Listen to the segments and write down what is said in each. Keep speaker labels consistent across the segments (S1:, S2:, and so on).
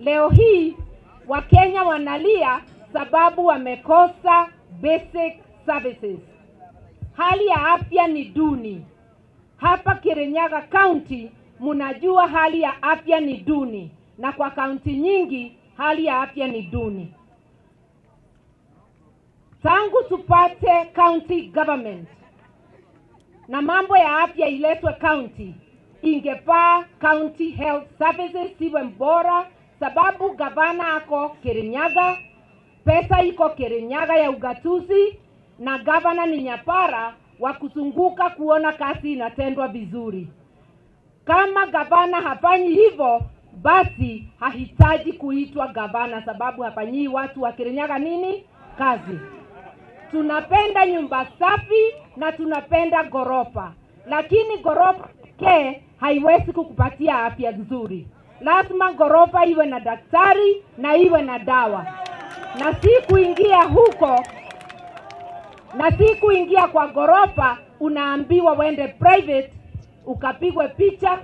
S1: Leo hii Wakenya wanalia sababu wamekosa basic services. Hali ya afya ni duni. Hapa Kirinyaga County mnajua hali ya afya ni duni, na kwa kaunti nyingi hali ya afya ni duni. Tangu tupate county government na mambo ya afya iletwe county, ingefaa county health services siwe bora, sababu gavana ako Kirinyaga, pesa iko Kirinyaga ya ugatuzi, na gavana ni nyapara wa kuzunguka kuona kazi inatendwa vizuri. Kama gavana hafanyi hivyo, basi hahitaji kuitwa gavana, sababu hafanyii watu wa Kirinyaga nini kazi. Tunapenda nyumba safi na tunapenda ghorofa, lakini ghorofa pekee haiwezi kukupatia afya nzuri. Lazima ghorofa iwe na daktari na iwe na dawa, na si kuingia huko na si kuingia kwa ghorofa unaambiwa wende private ukapigwe picha,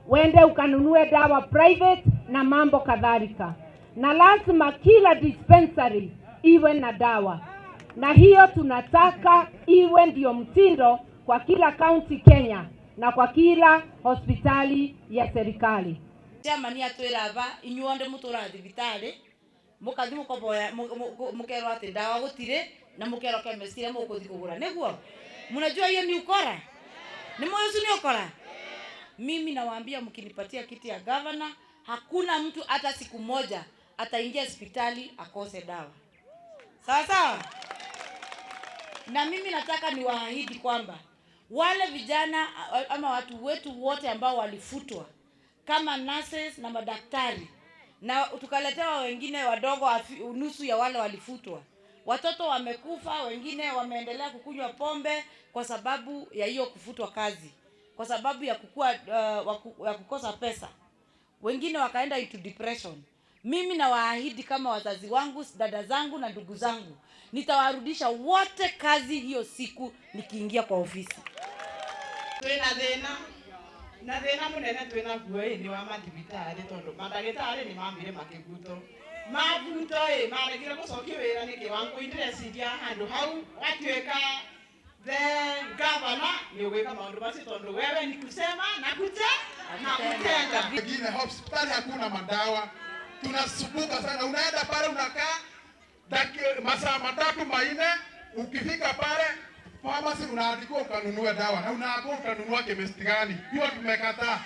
S1: wende ukanunue dawa private na mambo kadhalika. Na lazima kila dispensary iwe na dawa, na hiyo tunataka iwe ndio mtindo kwa kila county Kenya na kwa kila hospitali ya serikali.
S2: Chairman atwira aba inyuonde muturaga thibitari mukathi mukoboya mukerwo ati ndawa gutire na mukerwo chemist iria mukuthi kugura niguo munajua hiyo ni ukora, ni moyo ni ukora. Mimi nawaambia mkinipatia kiti ya governor, hakuna mtu hata siku moja ataingia hospitali akose dawa, sawa sawa. Na mimi nataka niwaahidi kwamba wale vijana ama watu wetu wote ambao walifutwa kama nurses na madaktari, na tukaletewa wengine wadogo, nusu ya wale walifutwa, watoto wamekufa, wengine wameendelea kukunywa pombe kwa sababu ya hiyo kufutwa kazi, kwa sababu ya kukua, ya kukosa pesa, wengine wakaenda into depression. Mimi nawaahidi kama wazazi wangu, dada zangu na ndugu zangu, nitawarudisha wote kazi hiyo siku nikiingia kwa ofisi.
S3: Twina thina na thina munene twina guo ĩ nĩ wa mathibitari tondu mandagĩtarĩ nĩ mambire makĩbutwo mabutwo ĩ maregire gũcokia wĩra nĩkĩ. Wangũi ndĩreciria handũ hau watuĩka the governor nĩ ũgwĩka maũndũ macio tondu wewe ni kusema na na kutenda.
S4: Wengine hospitali hakuna madawa, tunasumbuka sana. Unaenda pale unakaa masaa 3 4, ukifika pale pharmacy unaandikiwa ukanunue dawa na unaambiwa utanunua chemist gani. Hiyo tumekataa.